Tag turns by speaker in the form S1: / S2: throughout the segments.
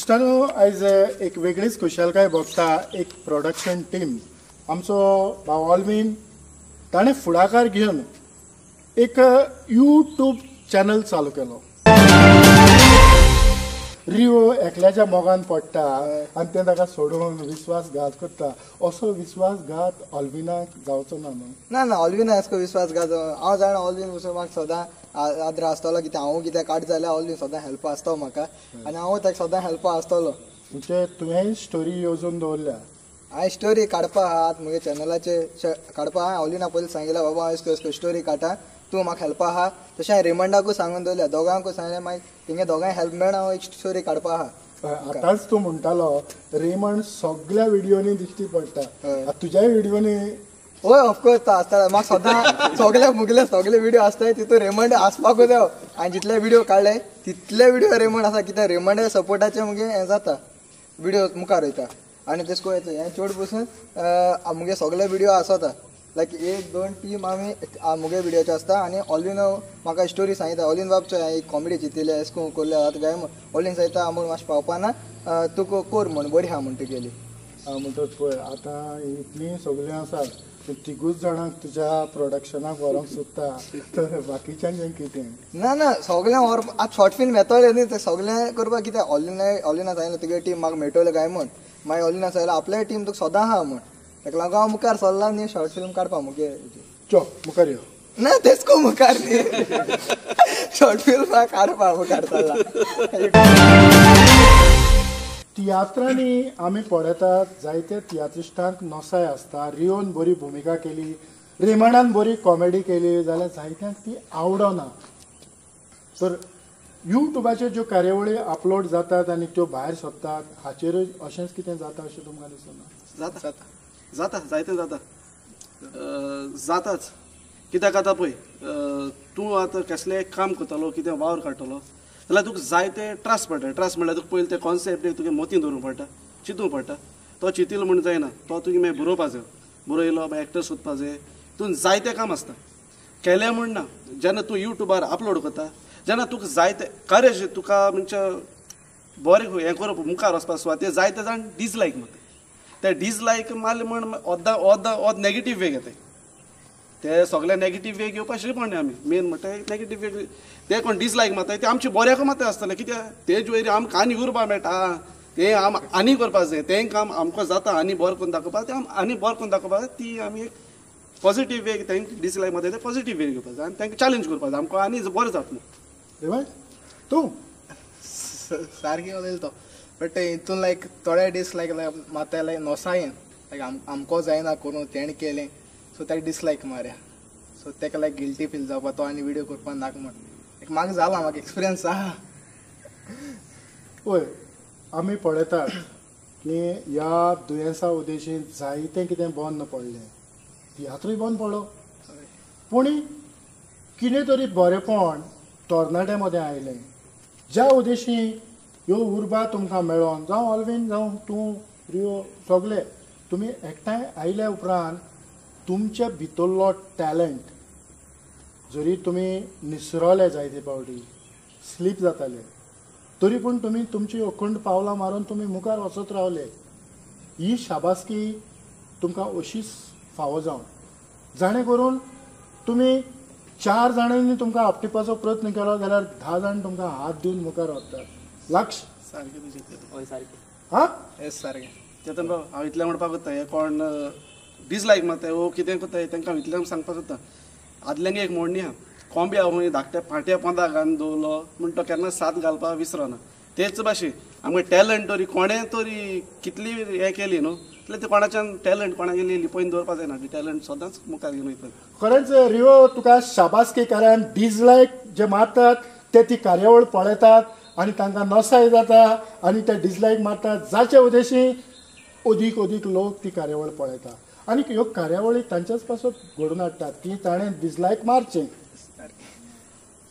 S1: इश्टानो, आयज एक वेगळीच खुशालकाय भोगता. एक प्रोडक्शन टीम आमचो भाव ऑलवीन ताणें फुडाकार घेवन एक यूट्यूब चॅनल चालू केलो. रिओ एकल्याच्या मोगान पडटा आनी ते ताका सोडून विश्वासघात करता. असो विश्वासघात ऑलविनाक जावचो ना न्हू?
S2: ना ना, ऑलविना असो विश्वासघात हांव जाणा. ऑलवीन वचून म्हाका सदां आदर आसतलो, कितें हांव कितें काड जाल्यार ऑलवीन सदां हेल्प आसतो म्हाका आनी हांव ताका सदां हेल्प आसतलो.
S1: म्हणजे तुवें स्टोरी येवजून दवरल्या?
S2: हांवें स्टोरी काडपा आहा म्हगे चॅनलाचेर काडपा आहा. ऑलविना पयलीं सांगिल्लें, बाबा हांव अशें स्टोरी काडटा, तूं म्हाका हेल्प आहा. तशें हांवें रेमंडाकूय सांगून दवरल्या, दोगांकूय सांगलें, मागीर तेंगे दोगांय हेल्प मेळून हांव एक स्टोरी काडपा आहा.
S1: आतांच तूं म्हणटालो रेमंड सगळ्या व्हिडियोनी दिश्टी पडटा, तुज्याय व्हिडियोनी?
S2: हय, ऑफकोर्स तो आसता. म्हाका सदां सगळे मुगले सगळे व्हिडियो आसताय तितून रेमंड आसपाकूच जाय. हांवें जितले व्हिडियो काडले तितले व्हिडियो रेमंड आसा, कित्याक रेमंड सपोर्टाचे मुगे हें जाता, व्हिडियो मुखार वयता. आनी तेश कोन्न हें चड पसून मुगे सगळे व्हिडियो आसता, लायक एक दोन टीम आमी मुगे व्हिडियोचे आसता. आनी ऑलवीन म्हाका स्टोरी सांगता, ऑलवीन बाब चोय एक कॉमेडी चिंतिल्ले अशें करून कोरले आतां काय म्हूण. ऑलवीन सांगता म्हूण मातशें पावपा ना, तुका कोर म्हूण बरी आहा म्हूण तुगेली.
S1: म्हणटच पळय आतां इतलीं सगळीं आसात, तिगूच जाणांक तुज्या प्रोडक्शनाक व्हरूंक सोदता, तर बाकीच्यांचें कितें?
S2: ना ना, सगळें व्हर. आतां शॉर्ट फिल्म येतलें न्ही, तें सगळें करपाक कितें ऑलविना सांगलें तुगे टीम म्हाका मेळटलें काय म्हूण. मागीर ऑलविना सांगलें आपले टीम तुका सदां आहा म्हूण, ताका लागून हांव मुखार सरला न्ही शॉर्ट फिल्म काडपा मुगे.
S1: चो मुखार यो.
S2: ना तेच को मुखार न्ही, शॉर्ट फिल्म काडपा मुखार सरला.
S1: तियात्रांनी आमी पळयतात जायते तियात्रिस्टांक नसाय आसता. रिओन बरी भुमिका केली, रेमंडान बरी कॉमेडी केली जाल्यार जायत्यांक ती आवडना. तर यूट्यूबाचेर ज्यो कार्यावळी अपलोड जातात आनी त्यो भायर सरतात हाचेरूय अशेंच कितें जाता अशें तुमकां दिसना?
S3: जाता जाता जाता, जायतें जाता, जाताच. कित्याक आतां पळय तूं आतां कसलें काम करतलो, कितें वावर काडटलो जाल्यार तुका जायते त्रास पडटा. त्रास म्हणल्यार तुका पयलीं ते कॉन्सेप्ट तुगे मतीन दवरूंक पडटा, चिंतूंक पडटा. तो चिंतिलो म्हूण जायना, तो तुगे मागीर बरोवपा जाय, बरयलो मागीर एक्टर सोदपा जाय, तितून जायतें काम आसता. केलें म्हूण ना, जेन्ना तूं यूट्यूबार अपलोड करता जेन्ना तुका जायते करेज तुका म्हणजे बरें हें करप मुखार वचपा सुवात ते जायते जाण डिसलायक मारता. ते डिसलायक मारले म्हण ओद्दा ओद्दा ओद नेगेटीव वे घेताय. ते सगळे नेगेटीव वे घेवपा शिरपण आमी मेन म्हणटा नेगेटीव वे. ते कोण डिसलायक मारता ते आमचे बऱ्याकूय मारता आसतले, कित्याक ते वयर आमकां आनी उरपा मेळटा, तें आम आनी करपा जाय, तें काम आमकां जाता आनी बरें करून दाखोवपा, तें आनी बरें करून दाखोवपा. ती आमी एक पॉजिटीव वे तांकां डिसलायक मारता ते पॉजिटीव वे घेवपा जाय आनी तांकां चॅलेंज करपा जाय, आमकां आनी बरें जातलें.
S1: रेमंड तूं
S4: सारकें उलयलो तो, बट हितून लायक थोडे डिसलायक मारता लायक नोसायेन लायक आमकां जायना करून तेणें केलें, सो ताका डिसलायक मारया, सो ताका लायक गिल्टी फील जावपा, तो आनी व्हिडियो करपा नाका म्हण. लायक म्हाका जाला, म्हाका एक्सपिरियन्स आहा.
S1: पळय आमी पळयतात की ह्या दुयेंसा उद्देशीन जायतें कितें बंद पडलें, तियात्रूय बंद पडलो, पूण कितें तरी बरेंपण तरणाट्यां मदें आयलें ज्या उद्देशी ह्यो उर्बा तुमकां मेळोन, जावं ऑलवीन जावं तूं रिओ सगळे तुमी एकठांय आयल्या उपरांत तुमच्या भितरलो टॅलंट जरी तुमी निसरले जायते फावटी स्लीप जाताले तरी पूण तुमी तुमची अखंड पावलां मारून तुमी मुखार वचत रावले. ही शाबासकी तुमकां अशीच फावो जावं, जाणें करून तुमी 4 जाणांनी तुमकां आपटिपाचो प्रयत्न केलो जाल्यार 10 जाण तुमकां हात दिवन मुखार वतात. लक्ष
S3: सारकें तुजें. हय सारकें.
S1: हां
S4: येस सारकें.
S3: चेतन बाब हांव इतलें म्हणपाक सोदता, हें कोण डिसलायक मारता वो कितें करता तांकां हांव इतलें सांगपाक सोदता. आदल्यांक एक मोडणी आहा, कोंब्या खंय धाकट्या फांट्या पोंदा घालून दवरलो म्हूण तो केन्ना साथ घालपाक विसरना. तेच भाशेन आमकां टॅलंट तरी कोणें तरी कितली हें केली न्हू जाल्यार ते कोणाच्यान टॅलंट कोणागेली लिपोवन दवरपा जायना, टॅलंट सदांच मुखार घेवन वयता.
S1: खरेंच रिओ तुका शाबासकी, कारण डिसलायक जे मारतात ते ती कार्यावळ पळयतात आनी तांकां नसाय जाता आनी ते डिसलायक मारतात, जाचे उद्देशी अदीक अदीक लोक ती कार्यावळ पळयता आनी ह्यो कार्यावळी तांच्याच पासत घडोवन हाडटात की ताणें डिसलायक मारचें.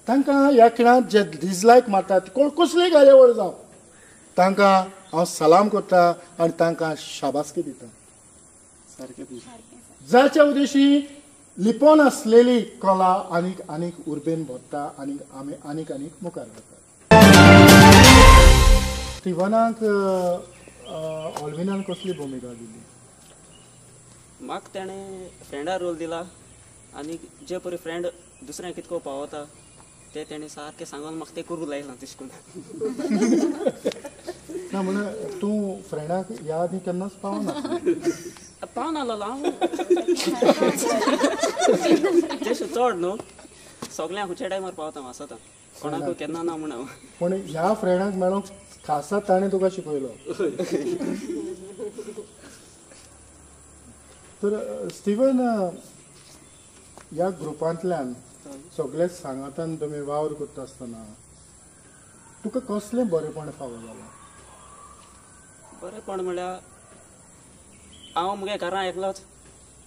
S1: तांकां ह्या खिणांत जे डिसलायक मारतात कोण कसलीय कार्यावळ जावं तांकां हांव सलाम करता आनी तांकां शाबासकी दिता.
S3: सारकें.
S1: जाच्या उद्देशी लिपोन आसलेली कला आनीक आनीक उर्बेन भरता आनी आमी आनीक आनीक मुखार वतात. स्टिवनाक ऑल्विनान कसली भुमिका दिली?
S5: म्हाका तेणें फ्रेंडा रोल दिला आनी जे परी फ्रेंड दुसऱ्यांक कितको पावता ते तेणें सारकें सांगून म्हाका तें करूंक लायलां तशें करून.
S1: ना म्हणून तूं फ्रेंडाक ह्या आदी केन्नाच पावना?
S5: पावनालो हांव तशें चड न्हू, सगळ्यांक खुच्या टायमार पावता हांव आसता, कोणाकूय केन्ना ना म्हण हांव.
S1: पूण ह्या फ्रेंडाक मेळोंक खासा ताणें तुका शिकयलो. तर स्टिवन, ह्या ग्रुपांतल्यान सगळे सांगातान तुमी वावर करता आसतना तुका कसलें बरेपण फावो जालां?
S5: बरेपण म्हळ्यार हांव मुगे घरां एकलोच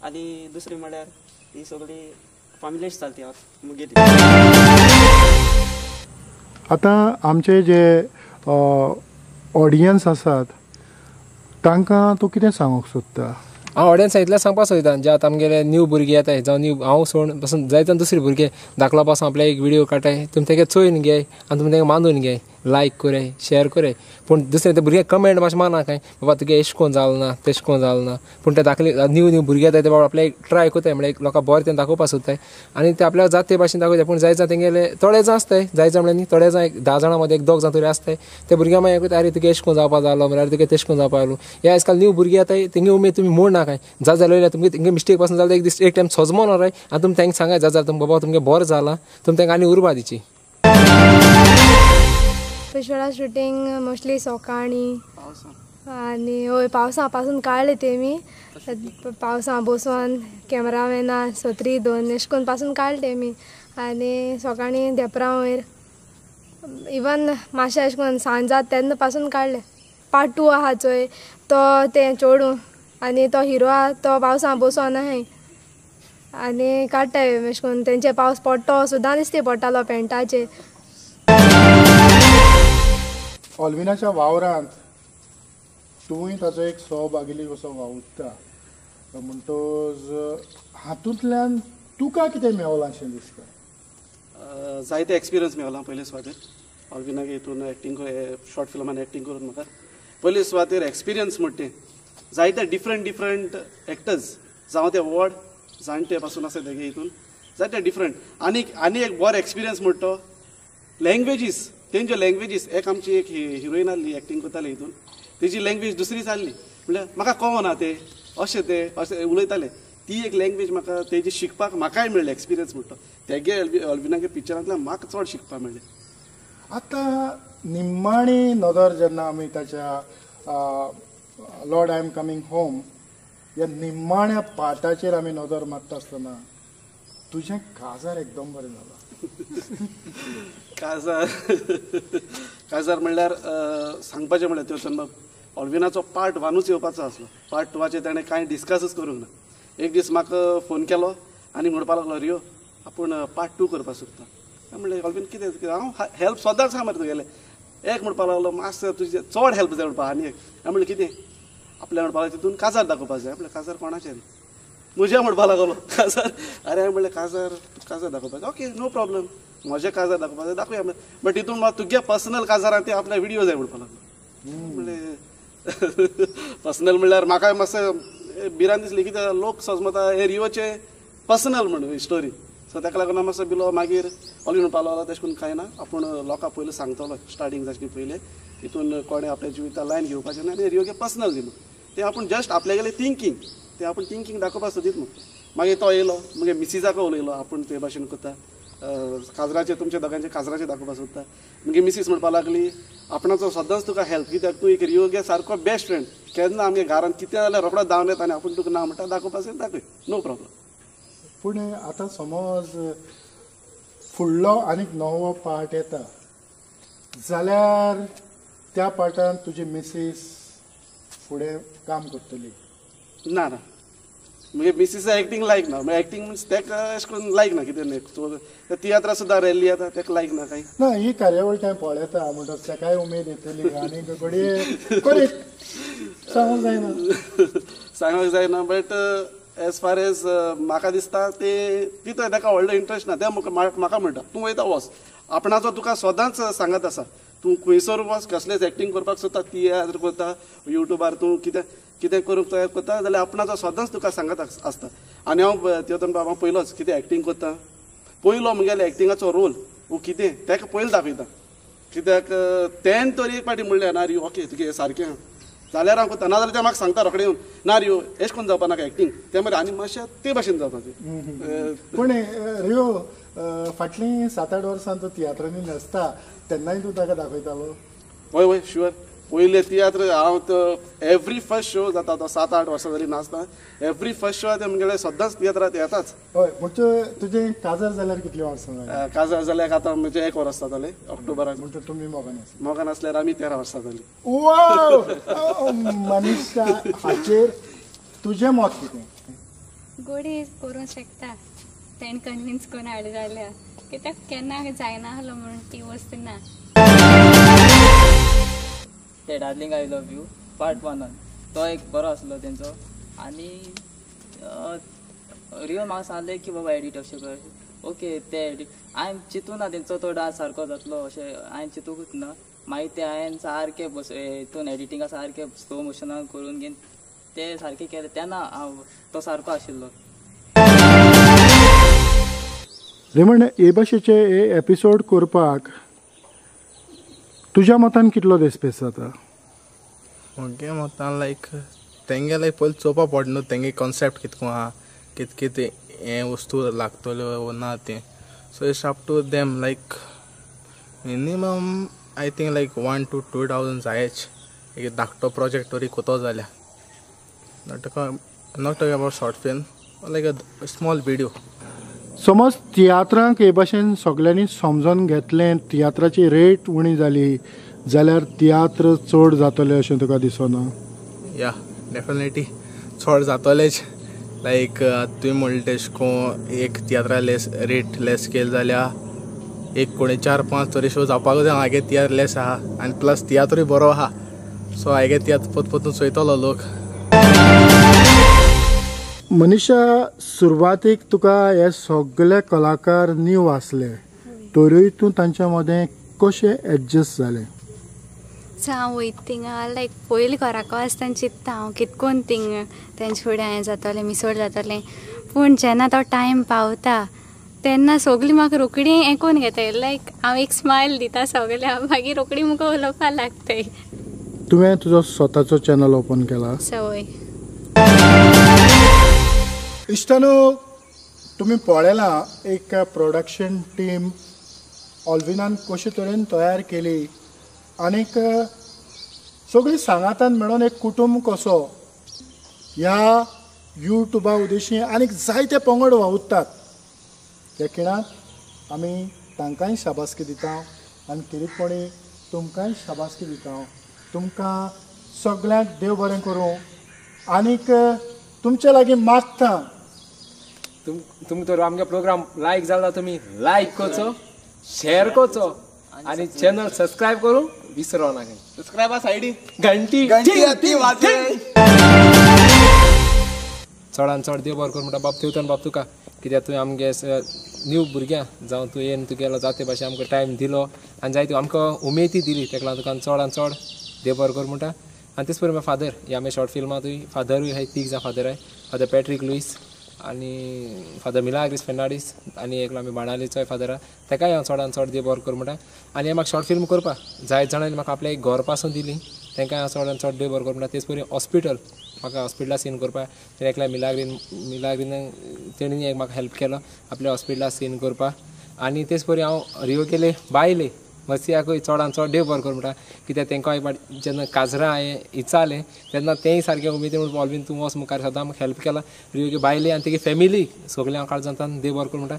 S5: आनी दुसरी म्हळ्यार ही सगळी फामिलीच चलती हांव मुगेली.
S1: आतां आमचे जे ऑडियन्स आसात तांकां तूं कितें सांगूंक सोदता?
S6: हांव ऑडियन्स इतलें सांगपाक सोदता, जे आतां आमगेले न्यू भुरगे येताय जावं न्यू हांव सोड पासून जायते दुसरे भुरगे धाकलो पासून आपले एक व्हिडियो काडटाय, तुमी तेगे चोयन घे आनी तुमी तेंका मानून घे, लायक कराय, शेअर कराय. पूण दुसरे ते भुरगे कमेंट मातशें माना काय बाबा तुगे एश कोन जालो ना, तेश कोन जालो ना. पूण ते धाकले न्यू न्यू भुरगे येताय ते बाबा आपले ट्राय करताय, म्हळ्यार लोकां बरें तें दाखोवपाक सोदताय आनी ते आपल्याक जात ते भाशेन दाखोवताय. पूण जाय जाण तेंगेले थोडे जाण आसताय, जाय जाण म्हळ्यार न्ही, थोडे जाण एक 10 जाणां मदीं एक 2 जाण तरी आसताय ते भुरग्यां मागीर करता, आरे तुगे एश कोन जावपा जालो, म्हळ्यार तुगे तेश कोन जावपा जालो. हे आयज काल न्यू भुरगे येताय तेंगे उमेद तुमी मोड ना काय, जात जाल्यार तुमगे तेंगे मिस्टेक पासून जाल्यार एक दीस एक टायम सोजमोन राय आनी तुमी तांकां सांगाय, जात जाल्यार तुमकां बाबा तुमगें बरें जालां, तुमी तांकां आनी उर्बा दिची.
S7: पिशोळा शुटींग मोस्टली सकाळी आनी हय पावसा पासून काडले तेमी, पावसा बसोन कॅमेरामॅना सत्री दोन अशें करून पासून काडले तेमी आनी सकाळी देपरां वयर इवन मातशें अशें करून सांज जाता तेन्ना पासून काडले. पार्ट 2 आहा चोय तो तें चेडूं आनी तो हिरो आहा तो पावसा बसोन आहाय आनी काडटाय अशें करून तेंचे पावस पडटो सुद्दां दिसता पडटालो पेंटाचेर.
S1: ऑल्विनाच्या वावरांत तूंय ताचो एक सहभागी कसो वावुरता, म्हणटच हातूंतल्यान तुका कितें मेवलां अशें दिसता?
S3: जायते एक्सपिरियन्स मेवला पयले सुवातेर ऑल्विनाक हितून एक्टींग शॉर्ट फिल्मान एक्टींग करून म्हाका पयले सुवातेर एक्सपिरियन्स म्हणटे जायते डिफरंट डिफरंट एक्टर्स जावं ते व्हड जाणटे पासून आसा तेगे हितून जायते डिफरंट. आनी आनी एक बरो एक्सपिरियन्स म्हणटा लँग्वेजीस, तेंच्यो लँग्वेजीस. एक आमची एक हिरोइन आहली एक्टींग करताली हितून, तेजी लँग्वेज दुसरीच आहली, म्हणल्यार म्हाका कळना ते अशें ते अशें उलयताले, ती एक लँग्वेज म्हाका तेजी शिकपाक म्हाकाय मेळ्ळें एक्सपिरियन्स म्हणटा तेगे ऑल्विनागे पिक्चरांतल्यान म्हाका चड शिकपाक मेळ्ळें.
S1: आतां निमाणी नदर जेन्ना आमी ताच्या Lord I am coming home ह्या निमाण्या पार्टाचेर आमी नदर मारता आसतना तुजें काजार एकदम बरें जालां.
S3: काजार काजार म्हणल्यार सांगपाचें म्हणल्यार त्यो बाब ऑल्विनाचो पार्ट 1ूच येवपाचो आसलो, पार्ट 2 ताणें कांय डिस्कसूच करूंक ना. एक दीस म्हाका फोन केलो आनी म्हणपाक लागलो, रियो आपूण पार्ट 2 करपाक सोदता. म्हणलें ऑल्विन कितें, हांव हेल्प सदांच आहा मरे तुगेलें. एक म्हणपाक लागलो मातसो तुजें चड हेल्प जाय म्हणपाक, आनी एक हांवें म्हणलें कितें, आपल्या म्हणपाक लागलो तितून काजार दाखोवपाक जाय. म्हणलें काजार कोणाचें रे, म्हज्या म्हणपाक लागलो काजार. अरे हांवें म्हणलें काजार काजार दाखोवपाक जाय, ओके नो प्रॉब्लम, म्हजें काजार दाखोवपाक जाय दाखोवया. बट तितून म्हाका तुगे पर्सनल काजारान ते आपल्या विडियो जाय म्हणपाक लागलो. म्हणलें पर्सनल म्हणल्यार म्हाका मातशें भिरांत दिसली कित्याक लोक सजमता हे रियोचे पर्सनल म्हणून स्टोरी, सो ताका लागून मातसो बिलो. मागीर ऑल्विन म्हणपाक लागलो तशें करून कांय ना, आपूण लोकांक पयलीं सांगतलो स्टार्टींग जावचे पयलीं तितून कोणें आपल्या जिविता लायन घेवपाचें ना आनी रियोगे पर्सनल दी म्हूण तें आपूण जस्ट आपल्यागेलें थिंकींग तें आपूण थिंकींग दाखोवपाक सोदीत म्हूण. मागीर तो येयलो मागीर मिसिसाक उलयलो, आपूण ते भाशेन करता काजराचें तुमच्या दोगांचे काजराचें दाखोवपाक सोदता. मागीर मिसीस म्हणपाक लागली आपणाचो सदांच तुका हेल्प कित्याक तूं एक रियोगे सारको बेस्ट फ्रेंड, केन्ना आमगे घरांत कितें जाल्यार रोखडो धांवन येता आनी आपूण तुका ना म्हणटा दाखोवपाक जाय दाखय, नो प्रॉब्लम.
S1: पूण आतां समज फुडलो आनीक नवो पार्ट येता जाल्यार त्या पार्टान तुजी मिसीस फुडें काम करतली?
S3: ना ना, म्हणजे मिसीसा एक्टींग लायक ना, म्हणजे एक्टींग मिन्स तेका अशें करून लायक ना कितें न्ही, तियात्रां सुद्दां रॅली येता तेका लायक ना कांय
S1: ना. ही कार्यावळ तें पळयता म्हणटच तेकाय उमेद येतली आनी घडये करीत सांगूंक जायना,
S3: सांगूंक जायना. बट एज फार एज म्हाका दिसता ते तितून तेका व्हडलो इंट्रस्ट ना. ते म्हाका म्हणटा तूं वयता वच, आपणाचो तुका सदांच सांगत आसा, तूं खंयसर वच कसलेच एक्टींग करपाक सोदता, तियात्र करता, युट्यूबार तूं कितें कितें करूंक तयार करता जाल्यार आपणाचो सदांच तुका सांगत आसता. आनी हांव तेतून बाबा पयलोच कितें एक्टींग करता, पयलो मुगेल्या एक्टिंगाचो रोल वो कितें ताका पयलो दाखयता, कित्याक तेन तर एक पाटी म्हणलें ना रियो ओके तुगे सारकें आहा जाल्यार हांव करता, नाजाल्यार तें म्हाका सांगता रोखडें येवन ना रियो एशें करून जावपा नाका एक्टींग, तें मरे आनी मातशें ते भाशेन जाता तें.
S1: पूण रियो फाटलीं 7-8 वर्सां तूं तियात्रांनी नाचता तेन्नाय तूं ताका दाखयतालो?
S3: हय हय शुअर, पयले तियात्र हांव तो एवरी फर्स्ट शो जाता तो 7-8 वर्सां जाली नाचता, एवरी फर्स्ट शो ते मुगेले सदांच तियात्रांत येताच.
S1: हय, म्हणजे तुजें काजार जाल्यार कितलीं वर्सां जालीं?
S3: काजार जाल्यार आतां म्हणजे 1 वर्स जातालें ऑक्टोबराक.
S1: म्हणजे तुमी मोगान आसले?
S3: मोगान आसल्यार आमी 13 वर्सां जालीं.
S1: वाव मनीषा, हाचेर तुजें मत कितें?
S8: गोडी करूंक शकता तेणें कन्विन्स करून हाडलें जाल्यार, कित्याक केन्ना जायना आसलो म्हणून ती वस्त ना.
S5: ते darling I love you part 1 तो एक बरो आसलो तेंचो. आनी रियो म्हाका सांगलें की बाबा एडिट अशें कर, ओके ते एडिट हांवें चिंतूं ना तेंचो तो डांस सारको जातलो अशें हांवें चिंतूंकूच ना. मागीर ते हांवें सारकें बस हितून एडिटिंगा सारकें स्लो मोशनान करून घेवन ते सारकें केलें तेन्ना हांव तो सारको आशिल्लो.
S1: रेमंड, हे भाशेचे हे एपिसोड करपाक तुज्या मतान कितलो देस्पेस जाता?
S4: म्हगे मतान लायक तेंगे लायक पयलीं चोवपा पडटा न्हू तेंगे कॉन्सेप्ट कितको आहा, कित कित हें वस्तू लागतल्यो वो ना तें. So it's up to them, like minimum I think like 1 to 2 thousand जायच एक धाकटो प्रोजेक्ट तरी कोतो जाल्यार. Not talk about short film, like a small video.
S1: समज तियात्रांक हे भाशेन सगल्यांनी समजून घेतलें, तियात्राची रेट उणी जाली जाल्यार तियात्र चड जातले अशें तुका दिसना?
S4: या डेफिनेटली चड जातलेच. लायक तुवें म्हणलें तेशें कोन्न एक तियात्रा लेस रेट लेस केली जाल्यार एक कोणे 4-5 तरी शो जावपाक जाय. हागे तियात्र लेस आहा आनी प्लस तियात्रूय बरो आहा, सो हागे तियात्र पोत पोतून चोयतलो लोक.
S1: मनीषा, सुरवातीक तुका हे सगळे कलाकार न्यू आसले तरूय तूं तांच्या मदें कशें एडजस्ट जालें?
S8: हांव वयता थिंगा लायक पयलीं घराको आसतना चिंत्ता हांव कितकोन थिंग तेंचे फुडें हांवें जातलें मिसोड जातलें, पूण जेन्ना तो टायम पावता तेन्ना सगळीं म्हाका रोखडी हें करून घेताय, लायक हांव एक स्मायल दिता सगळ्यांक, मागीर रोखडी म्हाका उलोवपाक लागताय.
S1: तुवें तुजो स्वताचो चॅनल ओपन केला?
S8: सवय.
S1: इश्टानो, तुमी पळयलां एक प्रोडक्शन टीम ऑल्विनान कशे तरेन तयार केली आनीक सगळीं सांगातान मेळोन एक कुटुंब कसो ह्या युट्यूबा उद्देशी आनीक जायते पंगड वावुरतात. त्या खिणाक आमी तांकांय शाबासकी दिता आनी खेरीतपणी तुमकांय शाबासकी दिता. तुमकां सगळ्यांक देव बरें करूं आनीक तुमचे लागीं मागता,
S6: तुमी तर आमगे प्रोग्राम लायक जाला तुमी लायक करचो, शेअर करचो आनी चॅनल सबस्क्रायब करूं विसरो नाका.
S4: सबस्क्रायब सायडी
S6: घंटी
S2: घंटी वाजय.
S6: चडान चड देव बरो कर म्हणटा बाब तेवतन बाब तुका, कित्याक तुवें आमगे न्यू भुरग्यां जावं तूं येवन तुगेलो जाते भाशेन आमकां टायम दिलो आनी जायते आमकां उमेदी दिली, तेका लागून तुका चडान चड देव बरो कर म्हणटा. आनी तेच परी फादर ह्या आमगे शॉर्ट फिल्मां तुवें फादरूय आहाय, 3 जाण फादर आहाय, फादर पॅट्रीक लुईस आनी फादर मिलाग्रीस फेर्नांडीस आनी एकलो आमी बाणावलेचोय फादर आहा, तेकाय हांव चडान चड देव बरो कर म्हणटा. आनी हें म्हाका शॉर्ट फिल्म करपाक जायते जाणांनी म्हाका आपलें एक घर पासून दिली, तेंकां हांव चडान चड देव बरो कर म्हणटा. तेच परी हॉस्पिटल म्हाका हॉस्पिटला सीन करपाक तेणें एकल्या मिलाग्रीन तेणी एक म्हाका हेल्प केलो आपल्या हॉस्पिटला सीन करपाक. आनी तेच परी हांव रियो केले बायले मसियाकूय चडान चड देव बरो कर म्हणटा, कित्याक तेंकां एक फावट जेन्ना काजरां हांवें इचालें तेन्ना तेंय सारकें उमेदीन म्हणून ऑल्वीन तूं वच मुखार सदां म्हाका हेल्प केला. रियोगे बायले आनी तेगे फॅमिली सगळें हांव काळजांतल्यान देव बरो कर म्हणटा.